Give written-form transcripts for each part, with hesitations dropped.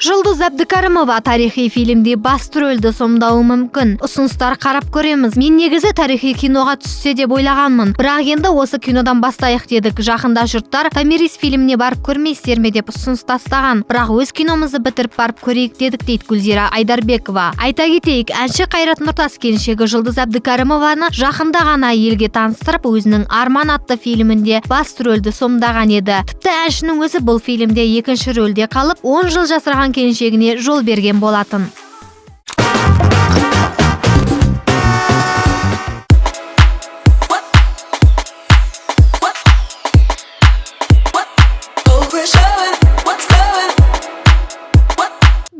Жұлдыз Әбдікәрімова тарихи фильмде басты рөлді сомдауы мүмкін. Ұсыныстар қарап көреміз. Мен негізі тарихи киноға түссе деп ойлағанмын, бірақ енді осы кинодан бастайық дедік. Жақында жұрттар «Томирис» фильміне барып көрмейсіздер ме деп ұсыныс тастаған, бірақ өз киномызды бітіріп барып көрейік дедік, дейді Гүлзира Айдарбекова. Айта кетейік, әнші Қайрат Нұртас келіншегі Жұлдыз Әбдікәрімованы жақында ғана елге таныстырып, өзінің «Арман» атты фильмінде басты рөлді сомдаған еді. Тіпті әншінің өзі бұл фильмде екінші рөлде қалып, 10 жыл жасырған келіншегіне жол берген болатын. What's going?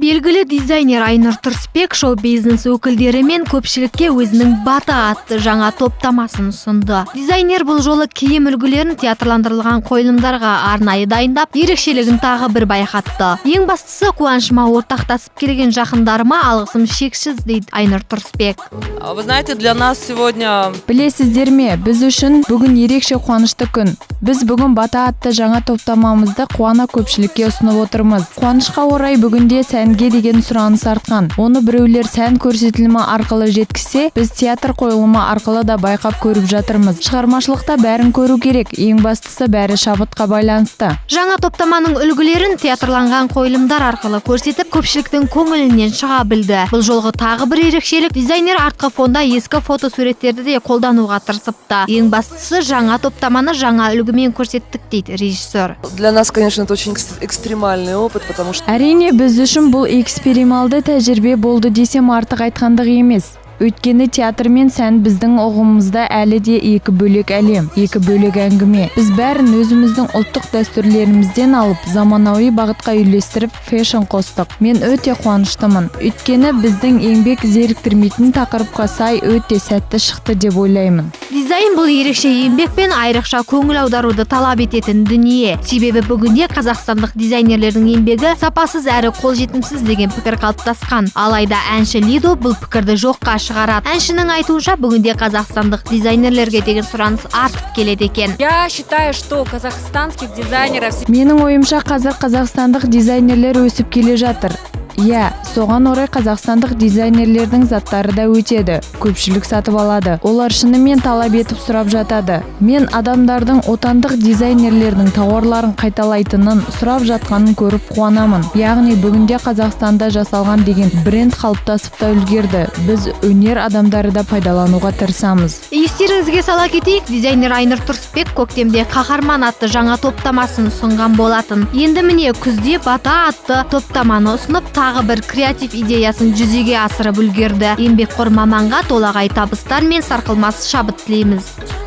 Белгілі дизайнер Айнұр Тұрысбек шоу-бизнес өкілдері мен көпшілікке өзінің «Бата» атты жаңа топтамасын ұсынды. Дизайнер бұл жолы киім үлгілерін театрландырылған қойылымдарға арнайы дайындап, ерекшелігін тағы бір байқатты. «Ең бастысы, қуанышыма ортақтасып келген жақындарыма алғысым шексіз», – дейді Айнұр Тұрысбек. Вы знаете, для нас сегодня Білесіздер ме, біз үшін бүгін ерекше қуанышты күн. Біз бүгін «Бата» атты жаңа топтамамызды қуана көпшілікке ұсынып отырмыз. Қуанышқа орай, бүгінде сәнге деген сұраныс артқан. Оны біреулер сән көрсетілімі арқылы жеткізсе, біз театр қойылымы арқылы да байқап көріп жатырмыз. Шығармашылықта бәрін көру керек, ең бастысы, бәрі шабытқа байланысты. Жаңа топтаманың үлгілерін театрланған қойылымдар арқылы көрсетіп, көпшіліктің көңілінен шыға білді. Бұл жолғы тағы бір ерекшелік: дизайнер артқы фонда ескі фотосуреттерді де қолдануға тырысыпты. «Ең бастысы, жаңа топтаманы жаңа үлгімен көрсеттік», – дейді режиссер. Для нас, конечно, это очень экстремальный опыт, потому что Әрине, біз үшін бұл эксперималды тәжірибе болды десем, артық айтқандық емес. Өйткені театр мен сән біздің ұғымымызда әлі де екі бөлек әлем, екі бөлек әңгіме. Біз бәрін өзіміздің ұлттық дәстүрлерімізден алып, заманауи бағытқа үйлестіріп, фэшн қостық. Мен өте қуаныштымын, өйткені біздің еңбек зеріктірмейтін тақырыпқа сай өте сәтті шықты деп ойлаймын. Дизайн – бұл ерекше еңбек пен айрықша көңіл аударуды талап ететін дүние. Себебі бүгінде қазақстандық дизайнерлердің еңбегі сапасыз әрі қолжетімсіз деген пікір қалыптасқан. Алайда әнші Лидо бұл пікірді жоққа шығарады. Әншінің айтуынша, бүгінде қазақстандық дизайнерлерге деген сұраныс артып келеді екен. Я считаю, что казахстанских дизайнеров Менің ойымша, қазір қазақстандық дизайнерлер өсіп келе жатыр. Иә, соған орай қазақстандық дизайнерлердің заттары да өтеді, көпшілік сатып алады. Олар шынымен талап етіп сұрап жатады. Мен адамдардың отандық дизайнерлердің тауарларын қайталайтынын, сұрап жатқанын көріп қуанамын. Яғни бүгінде Қазақстанда жасалған деген бренд қалыптасып та үлгерді. Біз, өнер адамдары да, пайдалануға тырысамыз. Естеріңізге сала кетейік, дизайнер Айнұр Тұрысбек көктемде «Қаһарман» атты жаңа топтамасын ұсынған болатын. Енді міне, күзде «Бата» атты топтаманы ұсынып, тағы бір креатив идеясын жүзеге асырып үлгерді. Еңбекқор маманға толағай табыстар мен сарқылмас шабыт тілейміз.